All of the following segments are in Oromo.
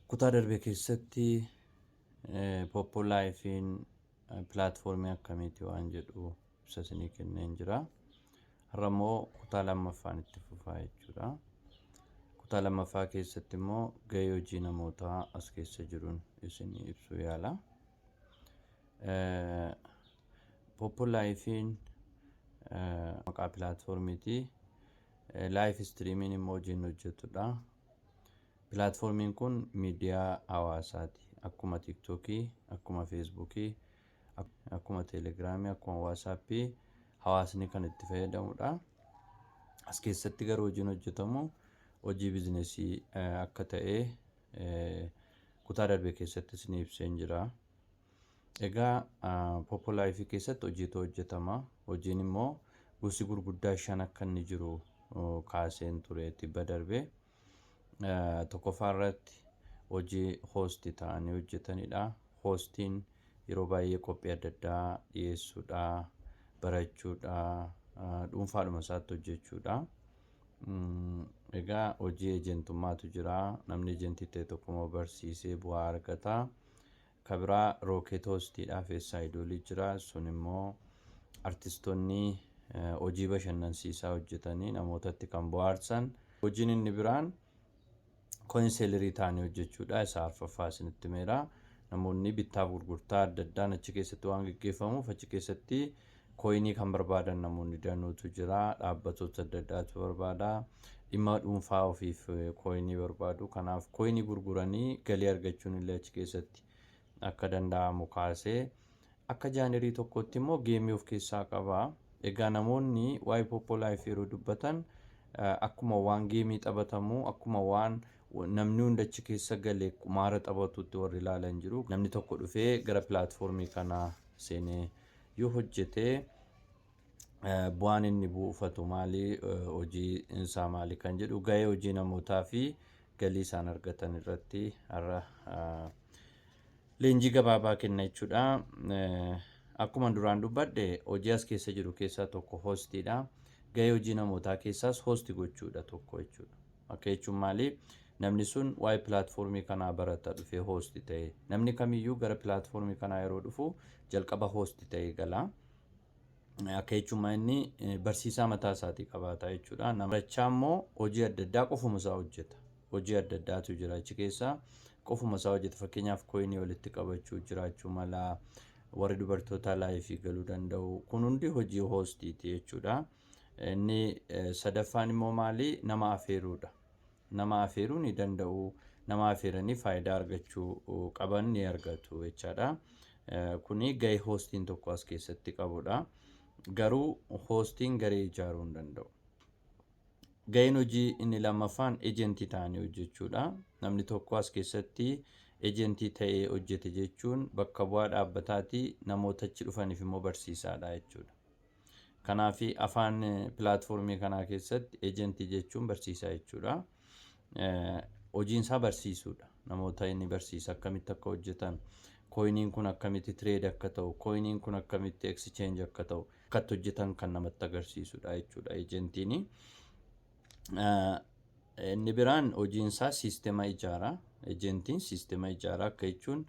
Kutaa darbe keessatti Poppo Laayifiin pilaatfoormii akkamiiti waan jedhu ibsa isinii kenneen jira. Har'a immoo kutaa lammaffaan itti fufaa jechuudha. Kutaa lammaffaa keessatti immoo gahee hojii namootaa as keessa jiruun isinii ibsuu yaala. Poppo Laayifiin maqaa pilaatfoormiiti. Live streamiin immoo hojiin hojjetudha. Pilaatfoormiin kun miidiyaa hawaasaati. Akkuma Tiiktookii, akkuma Feesbuukii, akkuma Teelegiraamii, akkuma Waasaappii hawaasni kan itti fayyadamudha. As keessatti garuu hojiin hojjetamu hojii bizinesii akka ta'e kutaa darbe keessatti isinii ibseen jira. Egaa Poppo Life keessatti hojiitu hojjetama. Hojiin immoo gosi gurguddaa shan akka inni jiru kaaseen ture tibba darbe. Tokkoffaa irratti hojii hoosti ta'anii hojjetanidha. Hoostiin yeroo baay'ee qophii adda addaa dhiyeessuudha, barachuudha, dhuunfaadhuma isaatti hojjechuudha. Egaa hojii ejentummaatu jira. Namni ejentii ta'e tokko immoo barsiisee bu'aa argata. Ka biraa Rookeet Hoostiidha Feessaayidoolii jira. Sun immoo artistoonni hojii bashannansiisaa hojjetanii namootatti kan bohaarsan. Hojiin inni biraan coin sellerii ta'anii hojjechuudha. Isa arfaffaa isinitti himeera. Namoonni bittaaf gurgurtaa adda addaan achi keessatti waan geggeeffamuuf achi keessatti kooyinii kan barbaadan namoonni danuutu jira. Dhaabbatoota adda addaatu barbaada. Dhimma dhuunfaa ofiif kooyinii barbaadu. Kanaaf kooyinii gurguranii galii argachuun illee achi keessatti akka danda'amu kaasee akka jaanerii tokkotti immoo geemii of keessaa qaba. Egaa namoonni waa'ee Poppo Life yeroo dubbatan akkuma waan geemii taphatamu, akkuma waan namni hundi achi keessa gale qumaara taphatutti warri ilaalan jiru. Namni tokko dhufee gara pilaatfoormii kanaa seenee yoo hojjete bu'aan inni buufatu maali, hojii isaa maali kan jedhu gahee hojii namootaa fi galii isaan argatan irratti har'a leenjii gabaabaa kenna jechuudha. Akkuma duraan dubbadhe hojii as keessa jiru keessaa tokko hoostiidha. Gahee hojii namootaa keessaas hoosti gochuudha tokko jechuudha. Akka jechuun maali? Namni sun waa'ee pilaatfoormii kanaa barata dhufee hoosti ta'e. Namni kamiyyuu gara pilaatfoormii kanaa yeroo dhufu jalqaba hoosti ta'ee gala. Akka jechuun inni barsiisaa mataa isaatii qabaata jechuudha. Barachaa immoo hojii adda addaa qofuma isaa hojjeta. Hojii adda addaatu jira achi keessa qofuma isaa hojjeta. Fakkeenyaaf kooyinii walitti qabachuu jiraachuu mala. Warri dubartootaa laayifii galuu danda'u. Kun hundi hojii hoostiiti jechuudha. Inni sadaffaan immoo maali? Nama afeeruudha. Nama afeeruu ni danda'u. Nama afeeranii faayidaa argachuu qaban ni argatu jechaadha. Kuni gahee hoostiin tokko as keessatti qabudha. Garuu hoostiin garee ijaaruu hin danda'u. Gaheen hojii inni lammaffaan ejentii ta'anii hojjechuudha. Namni tokko as keessatti ejentii ta'ee hojjete jechuun bakka bu'aa dhaabbataati, namoota achi dhufaniif immoo barsiisaadha jechuudha. Kanaaf afaan pilaatfoormii kanaa keessatti ejentii jechuun barsiisaa jechuudha. Hojiin isaa barsiisuudha. Namoota inni barsiisa akkamitti akka hojjetan, kooyiniin kun akkamitti trade akka ta'u, kooyiniin kun akkamitti exchange akka ta'u, akkatti hojjetan kan namatti agarsiisudha jechuudha ejentiin. Inni biraan hojiin isaa siistema ijaara. Ejentiin siistema ijaara akka jechuun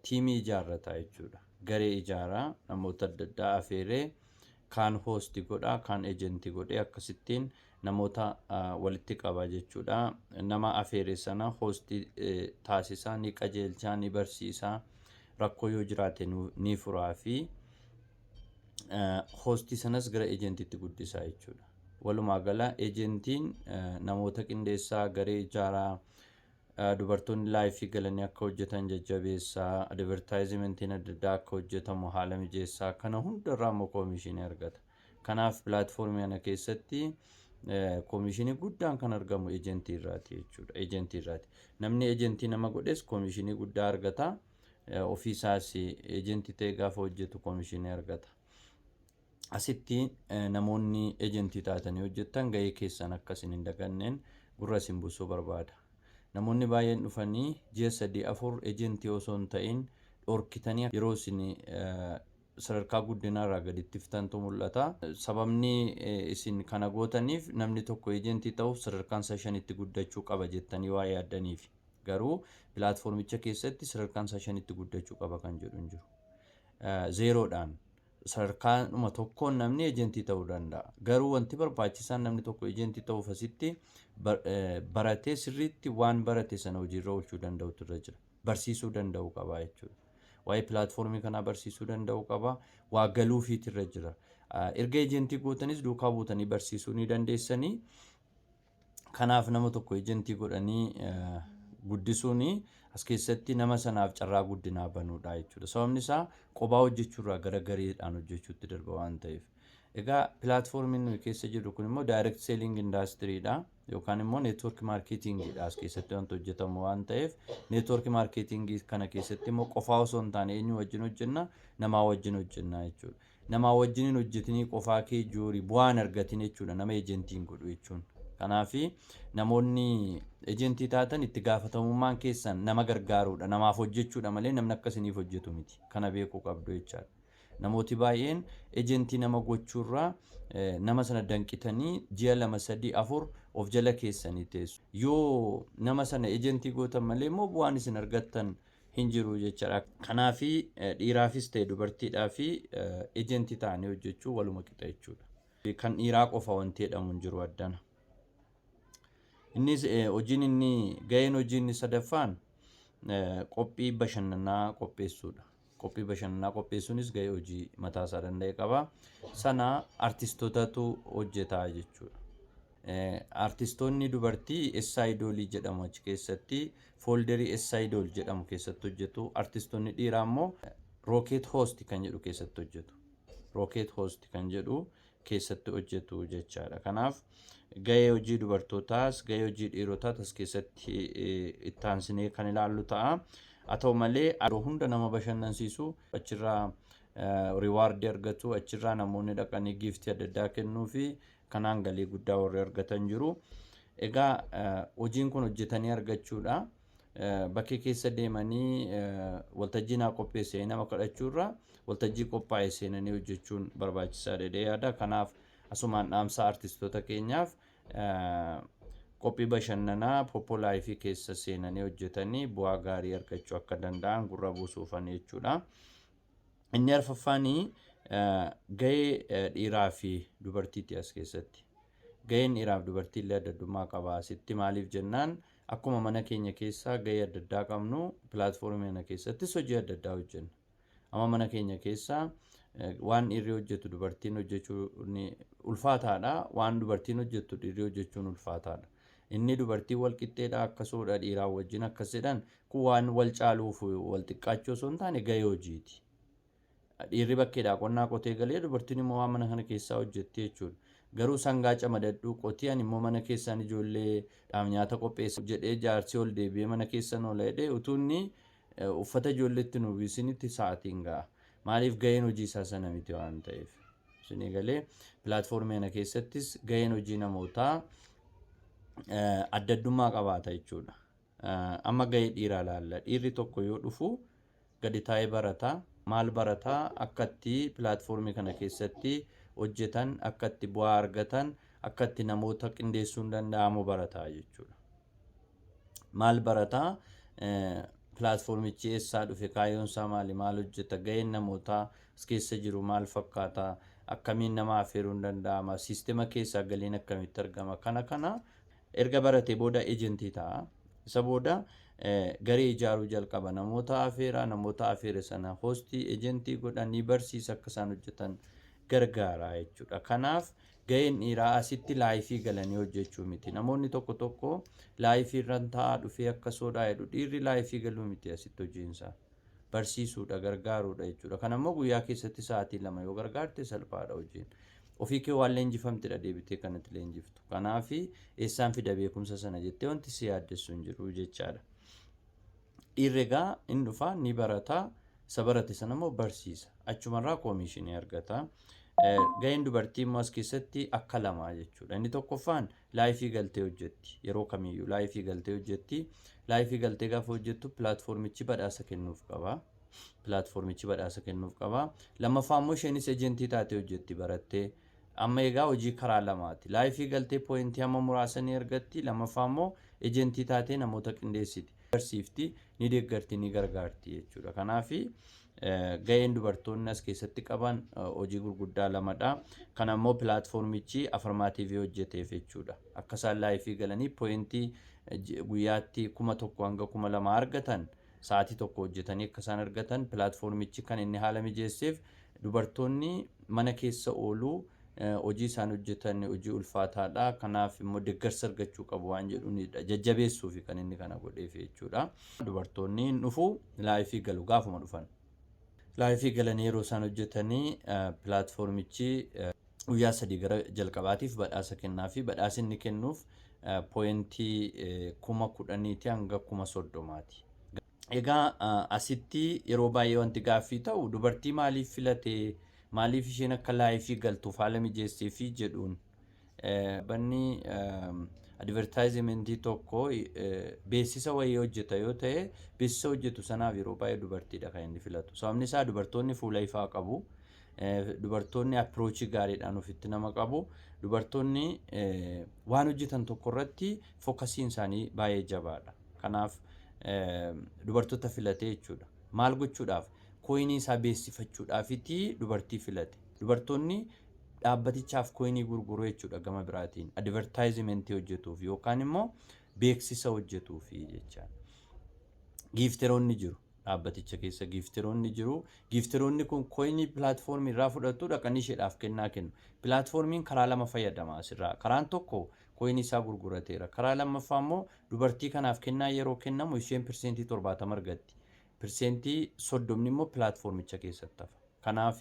tiimii ijaarrata jechuudha. Garee ijaaraa namoota adda addaa afeeree kaan hoosti godha, kaan ejentii godhee akkasittiin namoota walitti qaba jechuudha. Nama afeere sana hoosti taasisaa, ni qajeelchaa, ni barsiisaa, rakkoo yoo jiraate ni furaa fi hoostii sanas gara ejentiitti guddisaa jechuudha. Walumaa gala ejentiin namoota qindeessaa, garee ijaaraa, dubartoonni laayifii galanii akka hojjetan jajjabeessaa, advertaayizimentiin adda addaa akka hojjetamu haala mijeessaa, kana hundarraa immoo koomishinii argata. Kanaaf pilaatfoormii kana keessatti koomishinii guddaan kan argamu ejentii irraati jechuudha. Ejentii irraati. Namni ejentii nama godhes koomishinii guddaa argata. Ofiisaas ejentii ta'ee gaafa hojjetu koomishinii argata. Asitti namoonni ejentii taatanii hojjettan gahee keessan akka isin hin daganneen gurra isin buusuu barbaada. Namoonni baay'een dhufanii ji'a 3 4 ejentii osoo hin ta'in dhorkitanii yeroo isin sadarkaa guddinaa irraa gaditti ftantu mul'ata. Sababni isin kana gootaniif namni tokko ejentii ta'uuf sadarkaan isaa shanitti guddachuu qaba jettanii waa yaaddaniifi. Garuu platformicha keessatti sadarkaan isaa shanitti guddachuu qaba kan jedhu hin jiru. Zeeroodhaan sadarkaanuma tokkoon namni ejentii ta'uu danda'a. Garuu wanti barbaachisaan namni tokko ejentii ta'uuf asitti baratee sirriitti waan barate sana hojiirra oolchuu danda'utu irra jira. Barsiisuu danda'uu qaba jechuudha. Waa'ee platformii kanaa barsiisuu danda'uu qaba. Waa galuufiitu irra jira. Erga ejentii gootanis duukaa buutanii barsiisuu ni dandeessanii. Kanaaf nama tokko ejentii godhanii guddisuun as keessatti nama sanaaf carraa guddinaa banuudha jechuudha. Sababni isaa qophaa hojjechuurraa gara gareedhaan hojjechuutti darba waan ta'eef. Egaa platformiin nuyi keessa jirru kun immoo direct selling industrydha yookaan immoo network marketingiidha as keessatti wanti hojjetamu waan ta'eef, network marketingii kana keessatti immoo qofaa osoo hin taane eenyu wajjin hojjenna? Namaa wajjin hojjenna jechuudha. Namaa wajjin hin hojjetinii qofaa kee joorii bu'aan argatin jechuudha nama ejentiin godhu jechuun. Kanaafi namoonni ejentii taatan itti gaafatamummaan keessan nama gargaaruudha, namaaf hojjechuudha malee namni akka isiniif hojjetu miti. Kana beekuu qabdu jechaadha. Namooti baay'een ejentii nama gochuurraa nama sana danqitanii ji'a 2, 3, 4 of jala keessanii teessu. Yoo nama sana ejentii gootan malee immoo bu'aan isin argattan hin jiru jechaadha. Kanaafi dhiiraafis ta'e dubartiidhaafi ejentii ta'anii hojjechuu waluma qixa jechuudha. Kan dhiiraa qofa wanti jedhamu hin jiru addana. Innis hojiin inni gaheen hojii inni sadaffaan qophii bashannanaa qopheessuudha. Qophii bashannanaa qopheessuunis gahee hojii mataa isaa danda'e qaba. Sana artistootatu hojjeta jechuudha. Artistoonni dubartii S-Idolii jedhamu achi keessatti, folderii S-Idol jedhamu keessatti hojjetu. Artistoonni dhiiraa immoo Rocket Host kan jedhu keessatti hojjetu. Rocket Host kan jedhu keessatti hojjetu jechaadha. Kanaaf gahee hojii dubartootaas gahee hojii dhiirotaas as keessatti itti aansinee kan ilaallu ta'a. Haa ta'u malee yeroo hunda nama bashannansiisu, achirraa rewardii argatu, achirraa namoonni dhaqanii giftii adda addaa kennuu fi kanaan galii guddaa warri argatan jiru. Egaa hojiin kun hojjetanii argachuudha. Bakkee keessa deemanii waltajjii naa qopheesse nama kadhachuurra waltajjii qophaa'e seenanii hojjechuun barbaachisaadha jedhee yaada. Kanaaf asumaan dhaamsa artistoota keenyaaf, qophii bashannanaa Poppo Live keessa seenanii hojjetanii bu'aa gaarii argachuu akka danda'an gurra buusuufan jechuudha. Inni arfaffaanii gahee dhiiraa fi dubartiiti as keessatti. Gaheen dhiiraa fi dubartii illee adda addummaa qaba asitti. Maaliif jennaan, akkuma mana keenya keessaa gahee adda addaa qabnu, platformii kana keessattis hojii adda addaa hojjenna. Amma mana keenya keessaa waan dhiirri hojjetu dubartiin hojjechuun ulfaataadha. Waan dubartiin hojjettu dhiirri hojjechuun ulfaataadha. Inni dubartii wal qixxeedha akkasuudha, dhiiraa wajjin akkas jedhan kun waan wal caaluuf wal xiqqaachuu osoo hin taane gahee hojiiti. Dhiirri bakkeedhaa qonnaa qotee galee, dubartiin immoo waan mana kana keessaa hojjetti jechuudha. Garuu sangaa camadadhuu qotii, ani immoo mana keessaan ijoolleedhaaf nyaata qopheessa jedhee, jaarsi ol deebi'ee mana keessan oola jedhee, utuu inni uffata ijoolleetti nu uwwisinitti sa'aatiin ga'a. Maaliif? Gaheen hojii isaa sana miti waan ta'eef. Isinii galee? Platformii kana keessattis gaheen hojii namootaa adda addummaa qabaata jechuudha. Amma gahee dhiiraa ilaalla. Dhiirri tokko yoo dhufu gadi taa'ee barataa. Maal barataa? Akka itti platformii kana keessatti hojjetan, akka itti bu'aa argatan, akka itti namoota qindeessuun danda'amu barataa jechuudha. Maal barataa? Platformichi eessaa dhufe, kaayyoon isaa maali, maal hojjeta, gaheen namootaa as keessa jiru maal fakkaata, akkamiin nama affeeruun danda'ama, siistema keessaa galiin akkamitti argama, kana erga baratee booda ejentii ta'a. Isa booda garee ijaaruu jalqaba. Namoota afeeraa, namoota afeere sana hostii ejentii godhanii barsiisa, akka isaan hojjetan gargaara jechuudha. Kanaaf gaheen dhiiraa asitti live galanii hojjechuu miti. Namoonni tokko tokko live irra taa'aa dhufee akka soodhaa jedhu. Dhiirri live galuu miti asitti hojiinsaa. Barsiisuudha, gargaaruudha jechuudha. Kana immoo guyyaa keessatti sa'aatii 2 yoo gargaarte salphaadha hojiin. Ofii kee waan leenjifamtedha deebitee kanatti leenjiftu. Kanaaf eessaan fida beekumsa sana jettee wanti si yaaddessu hin jiru jechaadha. Dhiirri egaa inni dhufa, ni barata, isa barate sana immoo barsiisa. Achumarraa koomishinii argata. Gaheen dubartii immoo as keessatti akka lamaa jechuudha. Inni tokkoffaan live galtee hojjetti. Yeroo kamiyyuu live galtee hojjetti. Live galtee gaafa hojjettu platformichi badhaasa kennuuf qaba. Platformichi badhaasa kennuuf qaba. Lammaffaa immoo isheenis ejentii taatee hojjetti barattee. Amma egaa hojii karaa lamaati. Live galtee pointii hamma muraasa ni argatti. Lammaffaa immoo Agentii taatee namoota qindeessiti. Barsiifti, ni deeggarti, ni gargaarti jechuudha. Kanaaf gaheen dubartoonni as keessatti qaban hojii gurguddaa lamadha. Kana immoo platformichi affirmative hojjeteef jechuudha. Akka isaan live galanii pointii guyyaatti 1000 hanga 2000 argatan, sa'aatii 1 hojjetanii akka isaan argatan platformichi kan inni haala mijeesseef. Dubartoonni mana keessa ooluu, hojii isaan hojjetan hojii ulfaataadha. Kanaaf immoo deeggarsa argachuu qabu waan jedhuunidha. Jajjabeessuufi kan inni kana godheef jechuudha. Dubartoonni dhufu, live galu. Gaafuma dhufan, live galanii yeroo isaan hojjetanii, platformichi guyyaa 3 gara jalqabaatiif badhaasa kennaa fi badhaasa inni kennuuf pointii 10,000ti hanga 30,000ti. Egaa asitti yeroo baay'ee wanti gaaffii ta'u, dubartii maaliif filatee, maaliif isheen akka live galtuuf haala mijeessee fi jedhuun. Banni advertisementii tokko beeksisa wayii hojjeta yoo ta'e, beeksisa hojjetu sanaaf yeroo baay'ee dubartiidha kan inni filatu. Sababni isaa dubartoonni fuula ifaa qabu. Dubartoonni approachii gaariidhaan ofitti nama qabu. Dubartoonni waan hojjetan tokko irratti focusiin isaanii baay'ee jabaadha. Kanaaf dubartoota filatee jechuudha. Maal gochuudhaaf? Coinii isaa beeksifachuudhaafiti dubartii filate. Dubartoonni dhaabbatichaaf coinii gurguru jechuudha gama biraatiin. Advertisementii hojjetuuf yookaan immoo beeksisa hojjetuufi jechaadha. Gifteroonni jiru. Dhaabbaticha keessa gifteroonni jiru. Gifteroonni kun coinii platformii irraa fudhatu, dhaqanii isheedhaaf kennaa kennu. Platformiin karaa lama fayyadama asirraa. Karaan tokko coinii isaa gurgurateera. Karaa lammaffaa immoo dubartii kanaaf kennaa yeroo kennamu isheen 70% argatti. 30% immoo platformicha keessatti hafa. Kanaaf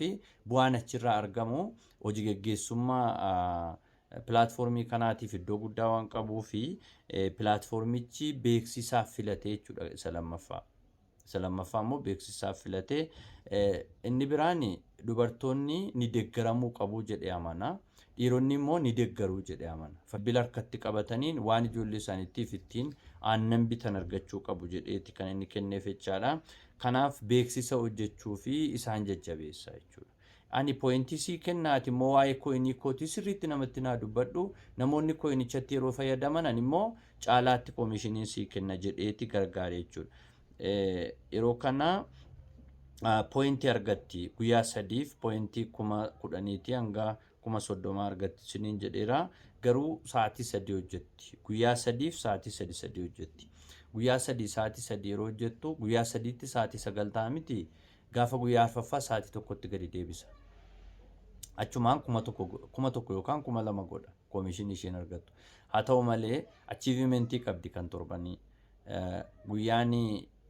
bu'aan achirraa argamu hojii geggeessummaa platformii kanaatiif iddoo guddaa waan qabuu fi platformichi beeksisaaf filatee jechuudha isa lammaffaa. Isa lammaffaa immoo beeksisaaf filatee. Inni biraan dubartoonni ni deeggaramuu qabu jedhee amana. Dhiironni immoo ni deeggaruu jedhee amana. Bilbila harkatti qabataniin waan ijoollee isaaniitiif ittiin aannan bitan argachuu qabu jedheeti kan inni kenneef jechaadha. Kanaaf beeksisa hojjechuu fi isaan jajjabeessa jechuudha. Ani pointii sii kennaati immoo waa'ee coinii kootii sirriitti namatti naa dubbadhu, namoonni coinichatti yeroo fayyadaman ani immoo caalaatti commissioniin sii kenna jedheeti gargaare jechuudha. Yeroo kana pointii argatti. Guyyaa 3f pointii 10,000ti hanga 30,000 argatti isiniin jedheera. Garuu sa'aatii 3 hojjetti. Guyyaa 3f sa'aatii 3 3 hojjetti. Guyyaa 3 sa'aatii 3 yeroo hojjettu, guyyaa 3tti sa'aatii 9 ta'a miti? Gaafa guyyaa arfaffaa sa'aatii 1tti gadi deebisa. Achumaan 1000, 1000 yookaan 2000 godha commissionii isheen argattu. Haa ta'u malee achievementii qabdi kan torbanii. Guyyaan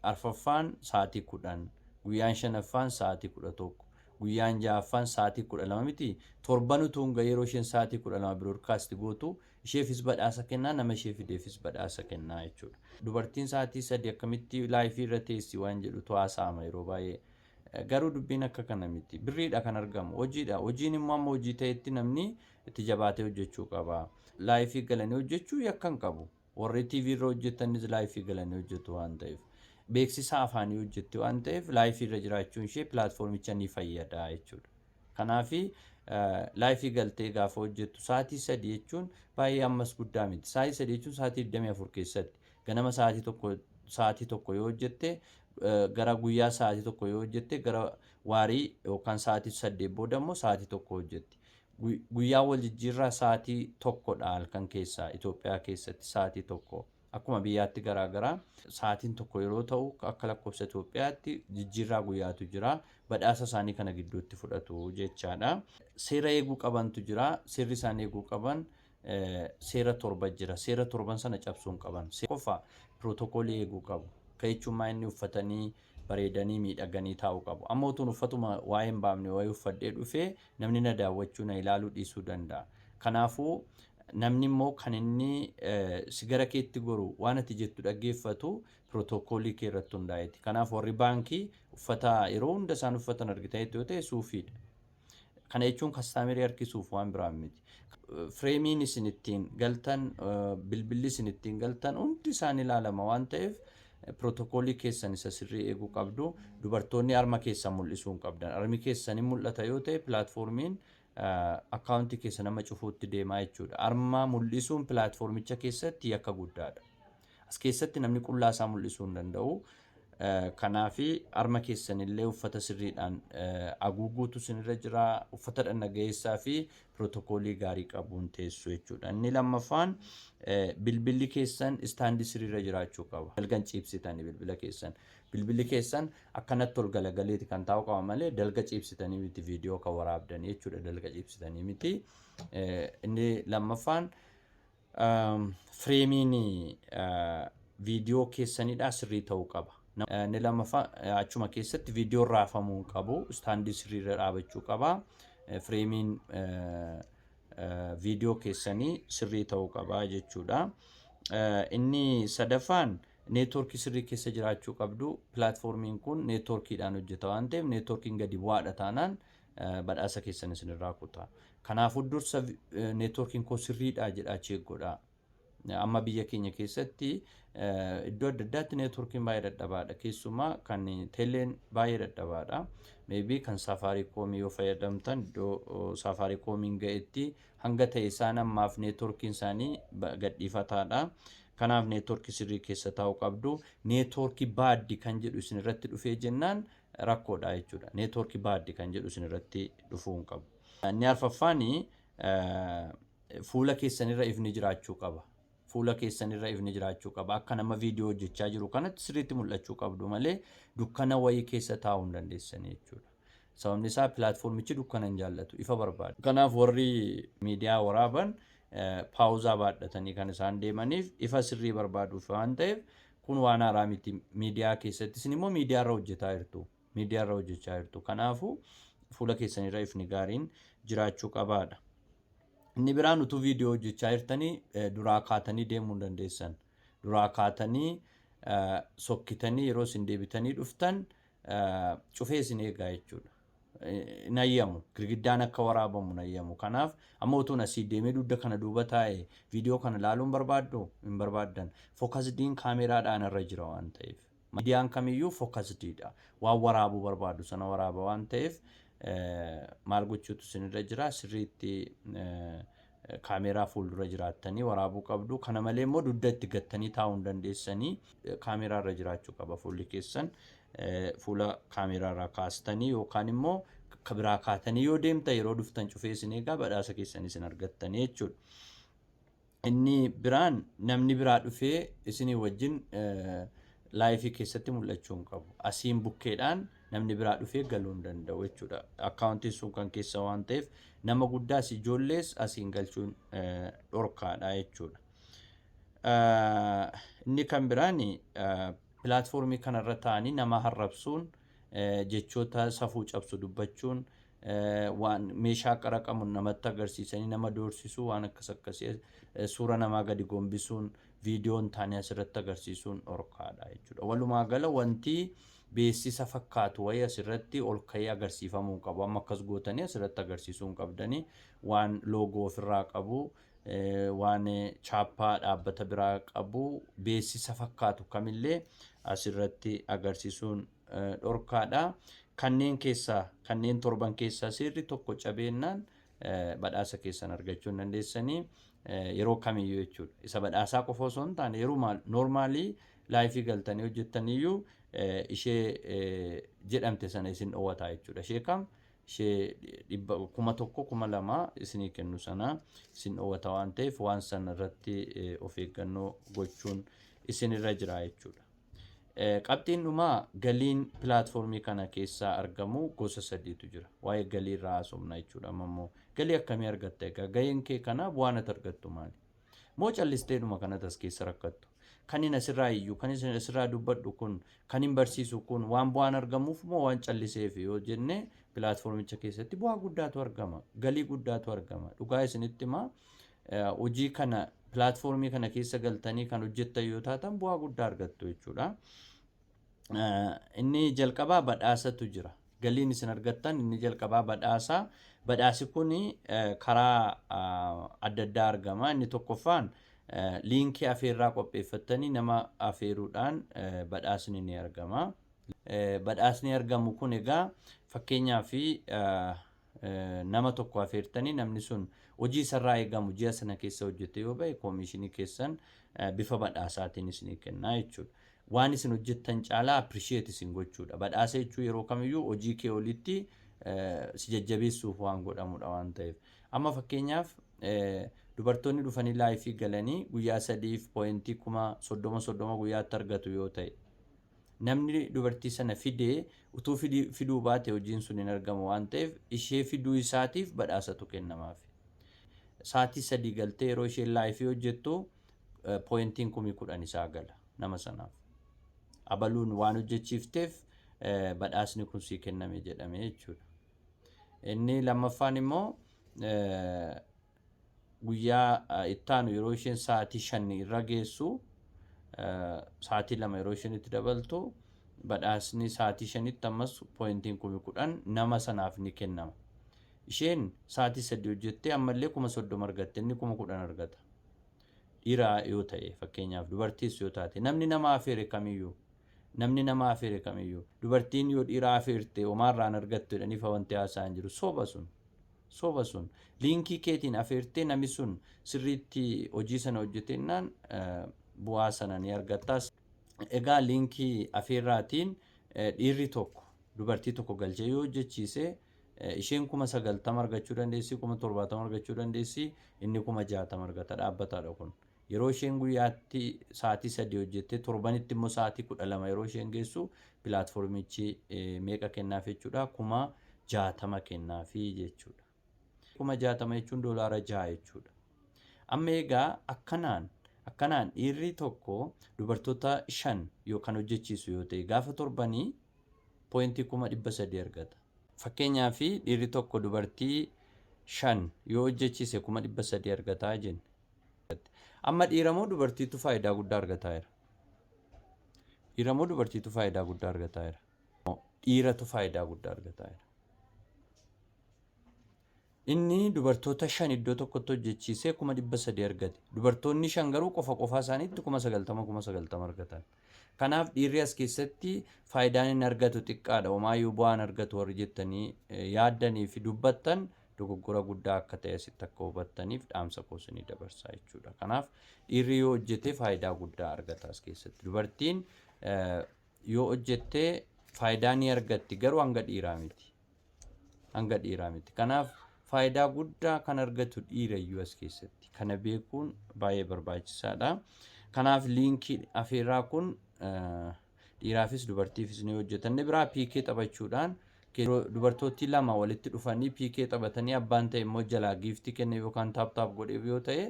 arfaffaan sa'aatii 10, guyyaan shanaffaan sa'aatii 11, guyyaan ja'affaan sa'aatii 12 miti? Torban utuu hin gahin yeroo isheen sa'aatii 12 broadcast gootu, isheefis badhaasa kennaa, nama ishee fideefis badhaasa kennaa jechuudha. Dubartiin sa'aatii 3 akkamitti live irra teessi waan jedhutu haasa'ama yeroo baay'ee. Garuu dubbiin akka kana miti. Birriidha kan argamu. Hojiidha. Hojiin immoo amma hojii ta'etti namni itti jabaatee hojjechuu qaba. Live galanii hojjechuu yakka hin qabu. Warri TV irra hojjetanis live galanii hojjetu waan ta'eef. Beeksisa afaanii hojjetti waan ta'eef, live irra jiraachuun ishee platformicha ni fayyada jechuudha. Kanaafi live galtee gaafa hojjettu, sa'aatii 3 jechuun baay'ee ammas guddaa miti. Sa'aatii 3 jechuun sa'aatii 24 keessatti ganama sa'aatii 1, sa'aatii 1 yoo hojjette, gara guyyaa sa'aatii 1 yoo hojjette, gara waarii yookaan sa'aatii 8 booda immoo sa'aatii 1 hojjetti. Guyyaa wal jijjiirraa sa'aatii 1dha halkan keessaa Itoophiyaa keessatti sa'aatii 1. Akkuma biyyaatti garaagaraa sa'aatiin 1 yeroo ta'u, akka lakkoofsa Itoophiyaatti jijjiirraa guyyaatu jira. Badhaasa isaanii kana gidduutti fudhatu jechaadha. Seera eeguu qabantu jira. Seerri isaan eeguu qaban seera torba jira. Seera torban sana cabsuu hin qaban. Qofa protocolii eeguu qabu. Ka jechuun maa inni uffatanii bareedanii miidhaganii taa'uu qabu. Amma utuun uffatuma waa'ee hin baafne wayii uffadhee dhufee, namni na daawwachuu, na ilaaluu dhiisuu danda'a. Kanaafuu namni immoo kan inni si gara keetti goru, waan ati jettu dhaggeeffatu, protocolii kee irratti hundaa'eeti. Kanaaf warri baankii uffata yeroo hunda isaan uffatan argitanitti yoo ta'e, suufiidha. Kana jechuun customerii harkisuuf, waan biraan miti. Frameiin isin ittiin galtan, bilbilli isin ittiin galtan hundi isaan ilaalama waan ta'eef, protocolii keessan isa sirrii eeguu qabdu. Dubartoonni harma keessan mul'isuu hin qabdan. Harmi keessan hin mul'ata yoo ta'e, platformiin accountii keessa nama cufuutti deemaa jechuudha. Harma mul'isuun platformicha keessatti yakka guddaadha. As keessatti namni qullaa isaa mul'isuu hin danda'u. Kanaafi harma keessanillee uffata sirriidhaan haguuguutu isinirra jira. Uffata dhagna ga'eessaa fi pirootokoolii gaarii qabuun teessu jechuudha. Inni lammaffaan, bilbilli keessan istaandii sirriirra jiraachuu qaba. Dalga hin ciibsitanii bilbila keessan. Bilbilli keessan akkanatti ol galagaleeti kan taa'u qaba malee dalga ciibsitanii miti viidiyoo kan waraabdanii jechuudha. Dalga ciibsitanii miti. Inni lammaffaan, fireemiin viidiyoo keessanidha sirrii ta'uu qaba. Inni lammaffaa, achuma keessatti viidiyoon raafamuu hin qabu. Istaandii sirriirra dhaabachuu qaba. Fireemiin viidiyoo keessanii sirrii ta'uu qaba jechuudha. Inni sadaffaan, neetwoorkii sirrii keessa jiraachuu qabdu. Pilaatfoormiin kun neetwoorkiidhaan hojjeta waan ta'eef, neetwoorkiin gadi bu'aadha taanaan badhaasa keessan isinirraa kuta. Kanaafuu dursa neetwoorkiin koo sirriidha jedhaa check godhaa. Amma biyya keenya keessatti iddoo adda addaatti neetwoorkiin baay'ee dadhabaadha. Keessumaa kan teeleen baay'ee dadhabaadha. Maybe kan Saafaariikoomii yoo fayyadamtan, iddoo Saafaariikoomiin ga'etti hanga ta'e isaan ammaaf neetwoorkiin isaanii gadhiifataadha. Kanaaf neetwoorkii sirrii keessa taa'uu qabdu. Neetwoorkii bad kan jedhu isin irratti dhufee jennaan rakkoodha jechuudha. Neetwoorkii bad kan jedhu isin irratti dhufuu hin qabu. Inni arfaffaan, fuula keessanirra ifni jiraachuu qaba. Fuula keessanirra ifni jiraachuu qaba. Akka nama viidiyoo hojjechaa jiru kanatti sirriitti mul'achuu qabdu malee dukkana wayii keessa taa'uu hin dandeessanii jechuudha. Sababni isaa pilaatfoormichi dukkana hin jaallatu, ifa barbaada. Kanaaf warri miidiyaa waraaban paawuzaa baadhatanii kan isaan deemaniif ifa sirrii barbaaduuf waan ta'eef, kun waan haaraa miti miidiyaa keessatti. Isin immoo miidiyaarra hojjetaa jirtu. Miidiyaarra hojjechaa jirtu. Kanaafuu fuula keessanirra ifni gaariin jiraachuu qabaadha. Inni biraan, utuu viidiyoo hojjechaa jirtanii duraa kaatanii deemuu hin dandeessan. Duraa kaatanii sokkitanii yeroo isin deebitanii dhuftan cufee isin eegaa jechuudha. Nayyamu, girgiddaan akka waraabamu nayyamu. Kanaaf amma utuun asii deemee dugda kana duuba taa'e viidiyoo kana ilaaluun barbaaddu hin barbaaddan. Fookasdiin kaameraadhaan irra jira waan ta'eef. Miidiyaan kamiyyuu fookasdiidha. Waan waraabuu barbaadu sana waraaba waan ta'eef, maal gochuutu isinirra jira? Sirriitti kaameraa fuuldura jiraattanii waraabuu qabdu. Kana malee immoo dugda itti gattanii taa'uu hin dandeessanii. Kaameraa irra jiraachuu qaba fuulli keessan. Fuula kaameraa irraa kaastanii yookaan immoo biraa kaatanii yoo deemtan, yeroo dhuftan cufee isin eegaa, badhaasa keessan isin argattanii jechuudha. Inni biraan, namni biraa dhufee isinii wajjin laayifii keessatti mul'achuu hin qabu. Asiin bukkeedhaan namni biraa dhufee galuu hin danda'u jechuudha. Akkaawuntiin sun kan keessa waan ta'eef, nama guddaas ijoollees asiin galchuun dhorkaadha jechuudha. Inni kan biraan, pilaatfoormii kanarra taa'anii nama harrabsuun, jechoota safuu cabsu dubbachuun, waan meeshaa qaraqamu namatti agarsiisanii nama doorsisuu, waan akkas akkasii, suura namaa gadi gombisuun, viidiyoon taane asirratti agarsiisuun dhorkaadha jechuudha. Walumaa gala wanti beeksisa fakkaatu wayii asirratti ol ka'ee agarsiifamuu hin qabu. Amma akkas gootanii asirratti agarsiisuu hin qabdanii. Waan loogoo ofirraa qabu, waan chaappaa dhaabbata biraa qabu, beeksisa fakkaatu kamillee asirratti agarsiisuun dhorkaadha. Kanneen keessaa, kanneen torban keessaa seerri tokko cabeennaan badhaasa keessan argachuu hin dandeessanii yeroo kamiyyuu jechuudha. Isa badhaasaa qofa osoo hin taane, yeroo normaalii laayifii galtanii hojjettaniyyuu ishee jedhamte sana isin dhoowwataa jechuudha. Ishee kam? Ishee 1,000, 2,000 isinii kennu sana isin dhoowwata waan ta'eef, waan sana irratti of eeggannoo gochuun isinirra jira jechuudha. Qabxiin dhumaa, galiin pilaatfoormii kana keessaa argamu gosa sadiitu jira. Waa'ee galii irraa haasofna jechuudha. Amma immoo galii akkamii argatta egaa? Gaheen kee kanaa bu'aan ati argattu maali? Moo callisteedhuma kanatti as keessa rakkattu? Kan inni asirraa iyyuu, kan inni asirraa dubbadhu kun, kan hin barsiisu kun waan bu'aan argamuuf moo waan calliseef yoo jenne, pilaatfoormicha keessatti bu'aa guddaatu argama. Galii guddaatu argama. Dhugaa isinitti himaa, hojii kana pilaatfoormii kana keessa galtanii kan hojjettan yoo taatan, bu'aa guddaa argattu jechuudha. Inni jalqabaa badhaasatu jira. Galiin isin argattan inni jalqabaa badhaasa. Badhaasi kun karaa adda addaa argama. Inni tokkoffaan, liinkii afeerraa qopheeffattanii nama afeeruudhaan badhaasni ni argama. Badhaasni argamu kun egaa, fakkeenyaaf, nama tokko afeertanii namni sun hojii isarraa eegamu ji'a sana keessa hojjete yoo ba'e, koomishinii keessan Bifa badhaasaatiin isinii kennaa jechuudha. Waan isin hojjettan caalaa appreciate isin gochuudha. Badhaasa jechuun yeroo kamiyyuu hojii kee olitti si jajjabeessuuf waan godhamudha waan ta'eef. Amma fakkeenyaaf, dubartoonni dhufanii live galanii guyyaa 3f point 30,000 30,000 guyyaatti argatu yoo ta'e, namni dubartii sana fidee utuu fiduu baate hojiin sun hin argamu waan ta'eef, ishee fiduu isaatiif badhaasatu kennamaaf. Sa'aatii 3 galtee yeroo isheen live hojjettu pointiin 10,000 isaa gala nama sanaaf. Abaluun waan hojjechiifteef badhaasni kun sii kenname jedhame jechuudha. Inni lammaffaan immoo, guyyaa ittaanu yeroo isheen sa'aatii 5 irra geessu, sa'aatii 2 yeroo isheen itti dabaltu, badhaasni sa'aatii 5tti ammas pointiin 10,000 nama sanaaf ni kennama. Isheen sa'aatii 3 hojjettee ammallee 30,000 argatte, inni 10,000 argata. Dhiira yoo ta'e fakkeenyaaf, dubartiis yoo taate, namni nama afeere kamiyyuu, namni nama afeere kamiyyuu, dubartiin yoo dhiira afeerte homaarraan argattu jedhanii fa wanti haasa'an jiru soba sun. Soba sun. Link keetiin afeertee namni sun sirriitti hojii sana hojjetennaan bu'aa sana ni argattaas. Egaa link afeerraatiin dhiirri tokko dubartii tokko galchee yoo hojjechiise, isheen 90,000 argachuu dandeessi, 70,000 argachuu dandeessi, inni 60,000 argata. Dhaabbataadha kun. Yeroo isheen guyyaatti sa'aatii 3 hojjettee, torbanitti immoo sa'aatii 12 yeroo isheen geessu, platformichi meeqa kennaaf jechuudha? 60,000 kennaafi jechuudha. 60,000 jechuun doolaara 6 jechuudha. Amma egaa akkanaan dhiirri tokko dubartoota shan yookaan hojjechiisu yoo ta'e, gaafa torbanii point 300,000 argata. Fakkeenyaaf, dhiirri tokko dubartii shan yoo hojjechiise 300,000 argataa jenne. Amma dhiira moo dubartiitu faayidaa guddaa argataa jira? Dhiira moo dubartiitu faayidaa guddaa argataa jira? Dhiiratu faayidaa guddaa argataa jira. Inni dubartoota shan iddoo tokkotti hojjechiisee 300,000 argate. Dubartoonni shan garuu qofa qofaa isaaniitti 90,000 90,000 argatan. Kanaaf dhiirri as keessatti faayidaan inni argatu xiqqaadha. Homaayyuu bu'aan argatu warri jettanii yaaddanii fi dubbattan dogoggora guddaa akka ta'e asitti akka hubattaniif dhaamsa koo isinii dabarsaa jechuudha. Kanaaf dhiirri yoo hojjete faayidaa guddaa argata as keessatti. Dubartiin yoo hojjette faayidaa ni argatti, garuu hanga dhiiraa miti. Hanga dhiiraa miti. Kanaaf faayidaa guddaa kan argatu dhiira iyyuu as keessatti. Kana beekuun baay'ee barbaachisaadha. Kanaaf link afeerraa kun dhiiraafis dubartiifis ni hojjeta. Inni biraa PK taphachuudhaan, dubartooti lama walitti dhufanii PK taphatanii, abbaan ta'e immoo jalaa gift kenne yookaan tap tap godheef yoo ta'e,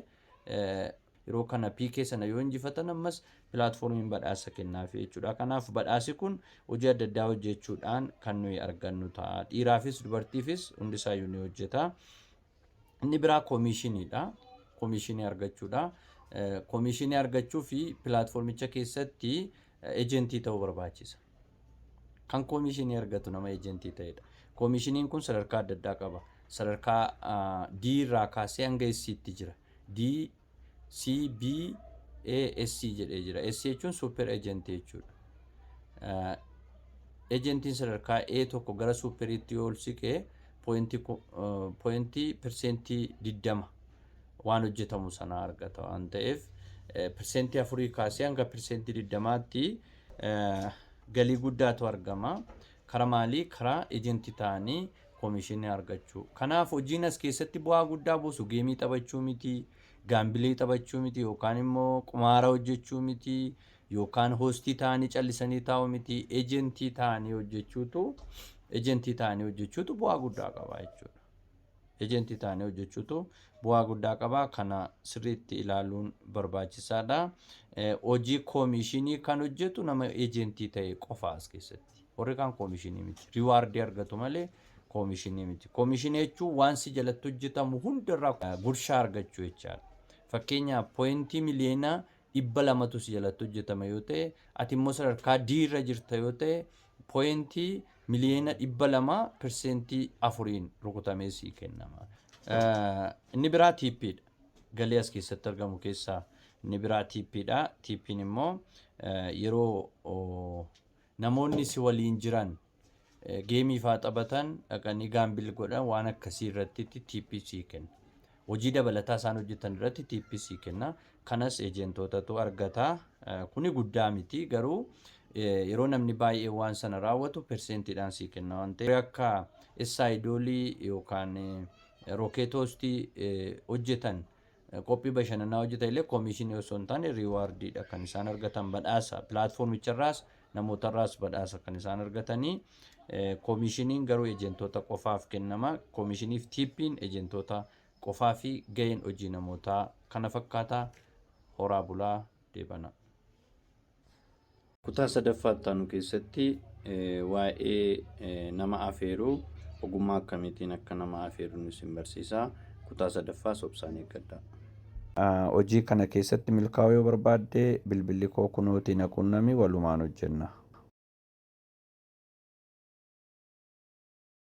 yeroo kana PK sana yoo injifatan ammas platformiin badhaasa kennaafi jechuudha. Kanaaf badhaasi kun hojii adda addaa hojjechuudhaan kan nuyi argannu ta'a. Dhiiraafis dubartiifis hundisaayyuu ni hojjeta. Inni biraa commissioniidha. Commission argachuudha. Commission argachuu fi platformicha keessatti agent ta'uu barbaachisa. Kan commission argatu nama agent ta'edha. Commissioniin kun sadarkaa adda addaa qaba. Sadarkaa D irraa kaasee hanga S'tti jira. D, C, B, A, S jedhee jira. S jechuun super agent jechuudha. Agentiin sadarkaa A tokko gara superiitti yoo ol siqee point 20% waan hojjetamu sana argata waan ta'eef, 4% kaasee hanga 20%tti galii guddaatu argama. Karaa maalii? Karaa agent ta'anii commission argachuu. Kanaaf hojiin as keessatti bu'aa guddaa buusu game taphachuu miti, gamble taphachuu miti, yookaan immoo qumaara hojjechuu miti, yookaan host ta'anii callisanii taa'uu miti, agent ta'anii hojjechuutu bu'aa guddaa qaba jechuudha. Agent ta'anii hojjechuutu bu'aa guddaa qaba. Kana sirriitti ilaaluun barbaachisaadha. Hojii commission kan hojjetu nama agent ta'e qofa as keessatti. Warri kaan commission miti. Reward argatu malee commission miti. Commission jechuun waan si jalatti hojjetamu hundarraa gurshaa argachuu jechaadha. Fakkeenyaaf, point 200,000,000tu si jalatti hojjetama yoo ta'e, ati immoo sadarkaa D irra jirta yoo ta'e, point 200,000,000 4%n rukutamee sii kennama. Inni biraa tipiidha. Galii as keessatti argamu keessaa inni biraa tipiidha. Tipiin immoo yeroo namoonni si waliin jiran game faa taphatan, dhaqanii gamble godhan, waan akkasii irratti tip sii kenna. Hojii dabalataa isaan hojjetan irratti tip sii kenna. Kanas ejentootatu argata. Kuni guddaa miti, garuu yeroo namni baay'ee waan sana raawwatu perseentiidhaan sii kenna waan ta'eef, akka Essaayidoolii yookaan Rookeetoostii hojjetan, qophii bashannanaa hojjetan illee koomishinii osoo hin taane riiwaardiidha kan isaan argatan, badhaasa pilaatfoormicharraas namootarraas badhaasa kan isaan argatanii. Koomishiniin garuu ejentoota qofaaf kennama. Koomishiniif tiippiin ejentoota qofaa fi gaheen hojii namootaa kana fakkaata. Horaa bulaa, deebana. Kutaa sadaffaa itti keessatti waa'ee nama afeeruu, ogummaa akkamiitiin akka nama afeeru isin barsiisa. Kutaa sadaffaas obsaan eeggadha. Hojii kana keessatti milkaa'uu yoo barbaadde, bilbilli koo kunooti, na qunnami, walumaan hojjenna.